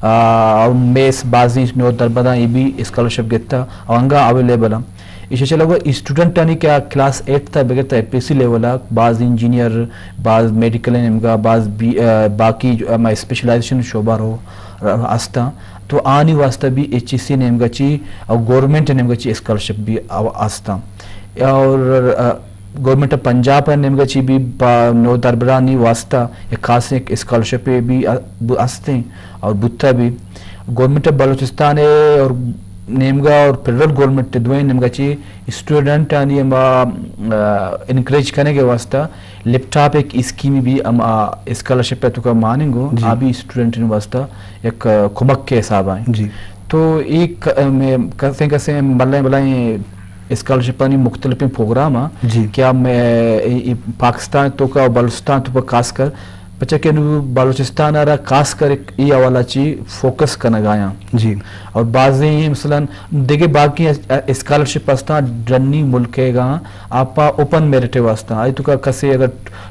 آ، او میس بازیں نودربراں اے be scholarship گتا او انگا اویلیبل ایں۔ ایشی چہ علاوہ اسٹوڈنٹانی کہ آ کلاس ایٹ تا بگر تا ایف ایس سی لیول ءَ باز انجینئر، باز میڈیکل نیمگا، باز بی-، آ، باقی جو ہما اسپیشلائزیشن شعبہ رو ر-، ہستاں، تو آنی واسطہ بھی ایچ ای سی نیمگا چی اور گورنمنٹ نیمگا چی اسکالرشپ بھی او-، ہستاں۔ اور، آ، گورنمنٹ آف پنجاب ءِ نیمگا چی بھی با نودربرانی واسطہ یک خاصیں یک اسکالرشپ بھی ا-، ب-، ہستیں اور بوتا بھی۔ گورنمنٹ آف بلوچستان ءِ اور نیمگا اور فیڈرل گورنمنٹ دوئیں نیمگا چی اسٹوڈنٹ آنی ہما، آ، انکریج کنگ ءِ واسطہ لیپ ٹاپ ایک اسکیم بھی ہما اسکالرشپ ءِ توکا ماننگ ءَ، جی۔ آ بھی اسٹوڈنٹ آنی واسطہ یک، آ، کمک کے حساب ءَ ایں۔ جی۔ تو ایک، آ، میں کسیں کسیں بلائیں بلائیں اسکالرشپ آنی مختلفیں پروگرام آں جی۔ کہ ہم، اے، اے، پاکستان توکا اور بلوچستان توکا خاص کر، پچا کہ نوں بلوچستان ءَ را خاص کر اے حوالہ چی فوکس کنگ ءَ آیاں۔ جی۔ اور بازیں مثلاً دگہ باقی اس-، اسکالرشپ ہستاں ڈنی ملک ءَ گاں آپا اوپن میرٹ ءِ واسطہ، آئی توکا کسے اگر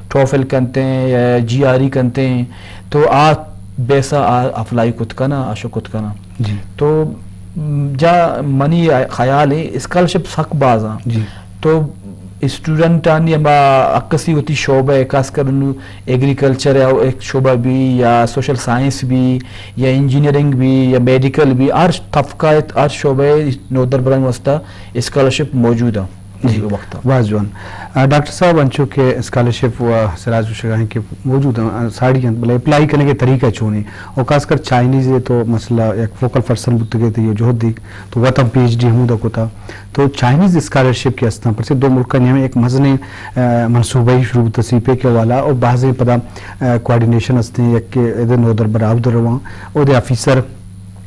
ٹوفل کنتے ہیں یا جی آر ای کنتے ہیں تو آ بیسا آ اپلائی کت کنا، آ شو کت کنا۔ جی۔ تو، م، جا منی خیال ہے اسکالرشپ سک باز آں۔ جی۔ تو اسٹوڈنٹ آنی ہما اکسی وتی شعبہ ءَ، خاص کر انوں ایگریکلچر ءِ ایک شعبہ بھی یا سوشل سائنس بھی یا انجینئرنگ بھی یا میڈیکل بھی، ہر طبقہ ءَ، ہر شعبہ ءَ نودربرانی واسطہ اسکالرشپ موجود آں۔ جی۔ وقت۔ باز جوان۔ آ، ڈاکٹر صاحب، انچو کہ اسکالرشپ و سراج گوشگا ہیں کہ موجود ہیں، آ، ساڑی ہیں، بلے اپلائی کرنے کے طریقہ چون ہیں؟ اور خاص کر چائنیز ہے تو مسئلہ یک فوکل پرسن بوتگے تھے، یہ جہد دی، تو وطن پی ایچ ڈی ہمودا کتا۔ تو چائنیز اسکالرشپ کے ہستاں، پرچہ دو ملکانی ہمیں ایک مزنیں، آ، منصوبہ ہی شروع تسی پہ کے والا، اور بعض پدا، آ، کوآرڈینیشن ہستے ہیں، یک کہ ادھر نودربر آودر رواں، اور دے آفیسر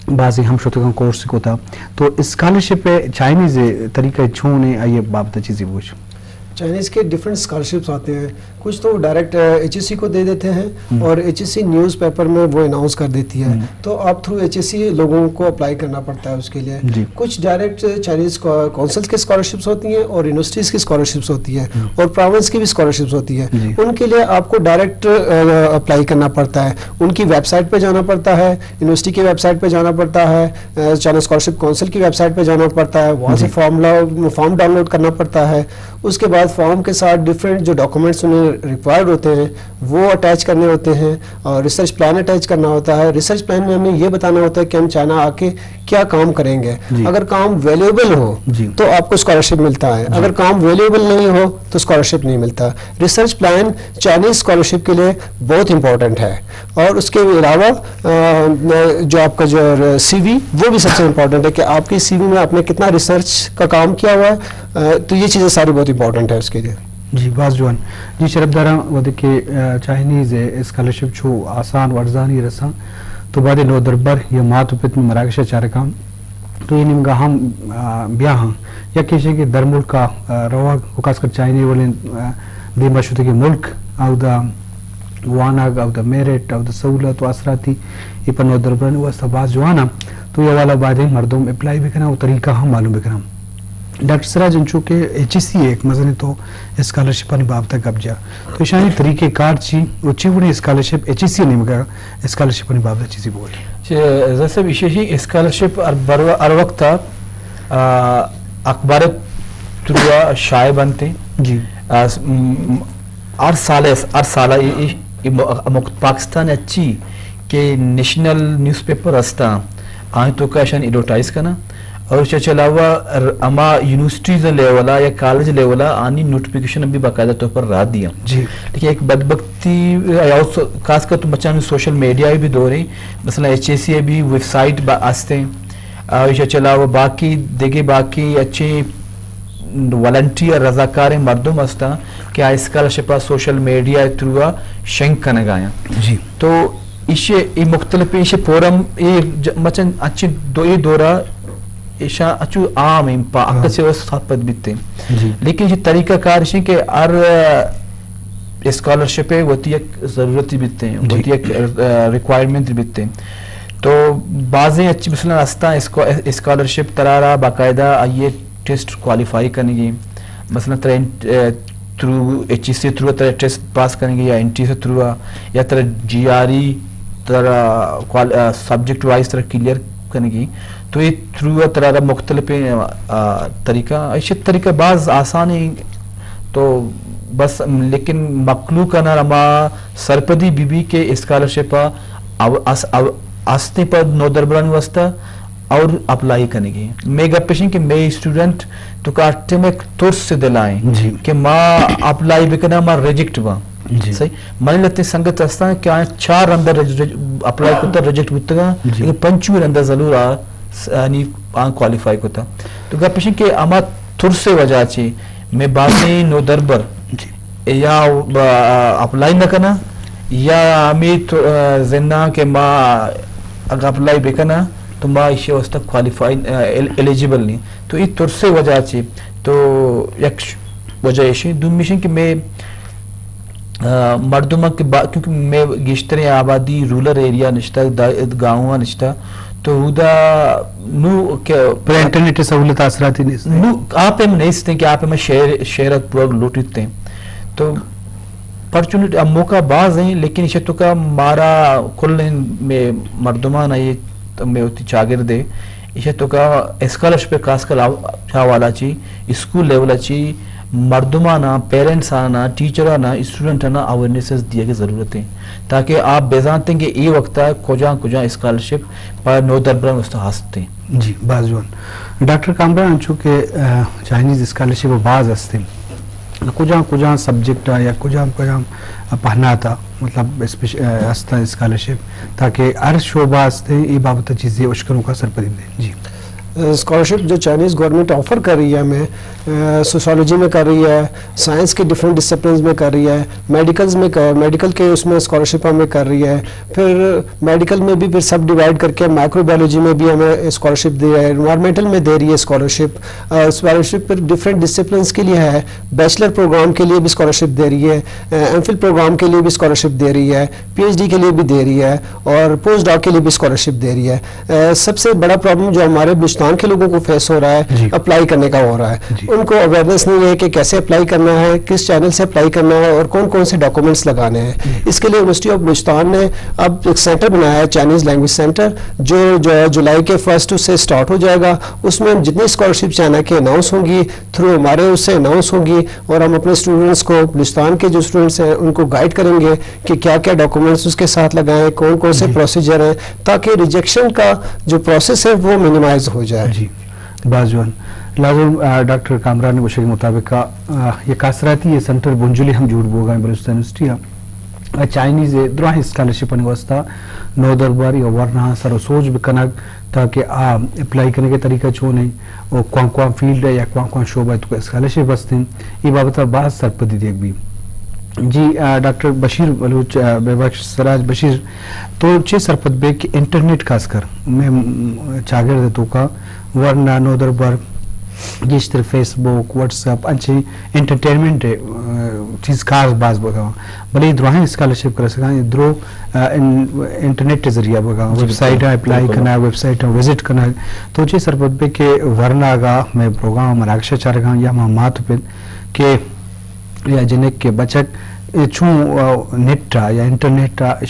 بعضی ہم شتگاں کورس کتا۔ تو اسکالرشپ ءِ چائنیز ءِ طریقہ چون ہے، آئی بابت چیزی بوش۔ چائنیز کے ڈفرنٹ اسکالرشپس آتے ہیں، کچھ تو ڈائریکٹ، آ، ایچ ای سی کو دے دیتے ہیں ہم۔ اور ایچ ای سی نیوز پیپر میں وہ اناؤنس کر دیتی ہے۔ ہم۔ تو آپ تھرو ایچ ای سی لوگوں کو اپلائی کرنا پڑتا ہے اس کے لیے۔ جی۔ کچھ ڈائریکٹ چائنیز کا-، کونسلز کی اسکالرشپس ہوتی ہیں اور یونیورسٹیز کی اسکالرشپس ہوتی ہیں ہم۔ اور پروونس کی بھی اسکالرشپس ہوتی ہیں۔ جی۔ ان کے لیے آپ کو ڈائریکٹ، آ، اپلائی کرنا پڑتا ہے، ان کی ویب سائٹ پہ جانا پڑتا ہے، یونیورسٹی کی ویب سائٹ پہ جانا پڑتا ہے، آ، چائنا اسکالرشپ کونسل کی ویب سائٹ پہ جانا پڑتا ہے، وہاں سے جی۔ فارم لا-، فارم ڈاؤن لوڈ کرنا پڑتا ہے۔ اس کے بعد فارم کے ساتھ ڈفرینٹ جو ڈاکومنٹس انہیں ریکوائرڈ ہوتے ہیں، وہ اٹیچ کرنے ہوتے ہیں اور ریسرچ پلان اٹیچ کرنا ہوتا ہے۔ ریسرچ پلان میں ہمیں یہ بتانا ہوتا ہے کہ ہم چائنا آ کے کیا کام کریں گے۔ جی۔ اگر کام ویلیوبل ہو، جی۔ تو آپ کو اسکالرشپ ملتا ہے، جی۔ اگر کام ویلیوبل نہیں ہو تو اسکالرشپ نہیں ملتا۔ ریسرچ پلان چائنیز اسکالرشپ کے لیے بہت امپورٹنٹ ہے۔ اور اس کے علاوہ، آ، جو آپ کا جو سی وی، وہ بھی سب سے امپورٹنٹ ہے کہ آپ کی سی وی میں آپ نے کتنا ریسرچ کا کام کیا ہوا ہے۔ آ، تو یہ چیزیں ساری بہت امپورٹنٹ ہے اس کے لیے۔ جی، باز جوان۔ جی، شرف داراں، وہدے کہ، آ، چائنیز اسکالرشپ چو آسان و ارزانی رساں، تو بعد نودربر یا مات و پت مراگش چارکاں، تو یہ نیمگا ہم، آ، بیا ہاں۔ یا کیشے کہ در ملکا، آ، روگ و خاص کر چائنی ولیں، آ، دیما شتگیں ملک، اودا وانگ، اودا میرٹ، اودا سہولت و آسراتی، یہ پہ نودربرانی واسطہ باز جوان ہاں۔ تو یہ والا بعد مردم اپلائی بکناں و طریقہ ہم معلوم بکناں۔ ڈاکٹر سراج، انچو کہ ایچ ای سی ایک مزنیں تو اسکالرشپانی بابت گپ جا، تو ایشانی طریقہ کار چی و چی وڑیں اسکالرشپ ایچ ای سی نیمگا اسکالرشپانی بابت چیزی بول؟ چہ زر صاحب، ایشی اسکالرشپ ہر بر-، ہر وقت، آ، اخبار تھرو شائع بنتے۔ جی۔ آ، س-، م-، ہر سال، ہر سال ای، ای، ای م-، مک-، پاکستان اچھی کہ نیشنل نیوز پیپر ہستا، آئیں توکا اشان ایڈورٹائز کنا۔ اور اس کے علاوہ ر-، ہما یونیورسٹیز لیولا یا کالج لیولا آنی نوٹیفکیشن بھی باقاعدہ طور پر را دیا۔ جی۔ لیکن ایک بدبختی، آ، خاص کر تو بچان سوشل میڈیا بھی دورے، مثلاً ایچ ای سی بھی ویب سائٹ با-، ہستے۔ آ، اس کے علاوہ باقی دیگه باقی اچھے والنٹیئر رضاکاریں مردم ہستاں کہ آ اسکالرشپ ءَ سوشل میڈیا ءِ تھرو ءَ شنگ کنگ ءَ آیاں۔ جی۔ تو ایشی، ای مختلف ایشی فورم، ای ج-، مچن اچی دو، ای دورا ایشاں اچو عام ایں پا ہاں۔ اکثر و سرپد بیتے۔ جی۔ لیکن یہ طریقہ کار اش کہ ہر اسکالرشپ ءِ وتی یک ضرورتی بیتے، جی۔ وتی یک، آ، ریکوائرمنٹ بیتے۔ تو بازیں اچھی مثلاً ہستاں اسکو-، اسکالرشپ ترارا باقاعدہ آئیے ٹیسٹ کوالیفائی کنگی، مثلاً ترا ان-، A, through H E C through ترا ٹیسٹ پاس کنگی یا این ٹی سی تھرو یا ترا جی آر ای ترا کال-، آ، سبجیکٹ وائز ترا کلیئر کنگی۔ تو اے تھرو ءَ ترا را مختلف، آ، طریقہ، ایشی طریقہ باز آسان ایں۔ تو بس، لیکن مخلوق ءَ نا ہما سرپدی بی بی کہ اسکالرشپ ءَ او-، اس-، او-، استیں پہ نودربرانی واسطہ اور اپلائی کنگی۔ مئے گپ اش ایں کہ مئے اسٹوڈنٹ تو کا ٹمک ترس سے دلائیں جی۔ کہ ما اپلائی بکناں، ما ریجیکٹ باں۔ جی۔ صحیح؟ منی لتے سنگت ہستاں کہ آیاں چار رندا رج-، رج-، اپلائی کتا، ریجیکٹ بوتگاں، جی۔ لیکن پنچمی رندا ضرور آ س-، یعنی آ کوالیفائی کتا۔ تو گپ اش ایں کہ ہما ترس وجہ چی مئے بازیں نودربر جی۔ یا ب-، اپلائی نہ کناں، یا ہمے تو، آ، زنداں کہ ما اگاں اپلائی بکناں تو ما ایشی واسطہ کوالیفائی، آ، ایل-، ایلیجیبل نہیں۔ تو اے ترس وجہ چی تو یک ش-، وجہ ایشی۔ دومی ایشی کہ مئے آ، مردماں کہ با-، کیونکہ مئے گیشتریں آبادی رورل ایریا نشتہ، دا-، گاؤں نشتہ، تو اودا نو کہ پر انٹرنیٹ سہولت آسراتی نیست۔ نو آپ ہم نیست کہ آپ ہم شہر، شہر پورا لوٹیت ہیں۔ تو اپرچونیٹی، موقع باز ہیں، لیکن ایشی تو کا مارا کل مئے مردمان آئیے، مئے ہوتی چاگرد ہے، ایشی تو کا اسکالرشپ خاص کر حوالہ چی اسکول لیول ءَ چی مردماناں، پیرنٹس آناں، ٹیچر آناں، اسٹوڈنٹ آناں اویئرنیسز دیگ ءِ ضرورت ایں، تاکہ آپ بزانتیں کہ اے وقت ءَ کجام کجام اسکالرشپ پہ نودربراں است ہست ایں۔ جی، باز جوان۔ ڈاکٹر کامران، انچو کہ، آ، چائنیز اسکالرشپ باز ہست ایں۔ کجام کجام سبجیکٹ ءَ یا کجام کجام پہنات ءَ، مطلب، اسپیش-، آ، ہست اسکالرشپ، تاکہ ہر شعبہ ہست ایں، اے بابت ءَ چیزے اشکنوک ءَ سرپدی دے۔ جی۔ اسکالرشپ جو چائنیز گورنمنٹ آفر کر رہی ہے ہمیں، آ، سوشیالوجی میں کر رہی ہے، سائنس کے ڈفرینٹ ڈسپلنز میں کر رہی ہے، میڈیکلز میں کر، میڈیکل کے اس میں اسکالرشپ ہمیں کر رہی ہے، پھر میڈیکل میں بھی پھر سب ڈیوائیڈ کر کے مائیکرو بایولوجی میں بھی ہمیں اسکالرشپ دے رہی ہے، انوائرمنٹل میں دے رہی ہے اسکالرشپ۔ آ، اسکالرشپ پھر ڈفرینٹ ڈسپلنز کے لیے ہے، بیچلر پروگرام کے لیے بھی اسکالرشپ دے رہی ہے، آ، ایم فل پروگرام کے لیے بھی اسکالرشپ دے رہی ہے، پی ایچ ڈی کے لیے بھی دے رہی ہے اور پوسٹ ڈاک کے لیے بھی اسکالرشپ دے رہی ہے۔ آ، سب سے بڑا پرابلم جو ہمارے بلوچستان کے لوگوں کو فیس ہو رہا ہے، جی۔ اپلائی کرنے کا ہو رہا ہے، جی۔ ان کو اویئرنیس نہیں ہے کہ کیسے اپلائی کرنا ہے، کس چینل سے اپلائی کرنا ہے اور کون کون سے ڈاکومنٹس لگانے ہیں۔ جی۔ اس کے لیے یونیورسٹی آف بلوچستان نے اب ایک سینٹر بنایا ہے، چائنیز لینگویج سینٹر، جو، جو ہے جولائی کے فرسٹ سے اسٹارٹ ہو جائے گا۔ اس میں ہم جتنی اسکالرشپ چائنا کی اناؤنس ہوں گی، تھرو ہمارے اس سے اناؤنس ہوں گی اور ہم اپنے اسٹوڈنٹس کو، بلوچستان کے جو اسٹوڈنٹس ہیں، ان کو گائیڈ کریں گے کہ کیا کیا ڈاکومنٹس اس کے ساتھ لگائیں، کون کون سے، جی۔ پروسیجر ہیں، تاکہ ریجیکشن کا جو پروسیس ہے، وہ منیمائز ہو جائے۔ جی، باز جوان۔ لازم، آ، ڈاکٹر کامران ءِ گوشگ ءِ مطابق، آ، یک آسراتی ءِ سینٹر بنجلے ہم جوڑ بوگ ءَ ایں بلوچستان یونیورسٹی ءَ۔ آ، چائنیز ءِ دراہیں اسکالرشپ آنی واسطہ نودربر یا ورناہاں سر ءُ سوج بکنگ، تاکہ آ اپلائی کنگ ءِ طریقہ چون ایں ءُ کوان کوان فیلڈ ءَ یا کوان کوان شعبہ ءِ توکا اسکالرشپ است ایں، اے بابت ءَ باز سرپدی دیگ بی۔ جی، آ، ڈاکٹر بشیر بلوچ، آ، ببخش، سراج بشیر، تو چے سرپد بے کہ انٹرنیٹ خاص کر مئے، م، چاگرد ءِ توکا ورنا نودربر گیشتر فیس بک، واٹس ایپ، انچیں انٹرٹینمنٹ ءِ، آ، چیز کار باز بوتگ۔ بلے اے دراہیں اسکالرشپ کہ رسگ ءَ ایں، اے درو، آ، ان-، انٹرنیٹ ءِ ذریعہ بوگ ءَ ایں، جی، ویب سائٹ ءَ بالکل، اپلائی بالکل۔ کنگ، ویب سائٹ ءَ وزٹ کنگ۔ تو چے سرپد بے کہ ورنا اگاں مئے پروگرام ءَ مراگش ءَ چارگ ءَ ایں یا ہما مات پت کہ یا جنک کہ بچک، اے چون، آ، نیٹ ءَ یا انٹرنیٹ ءَ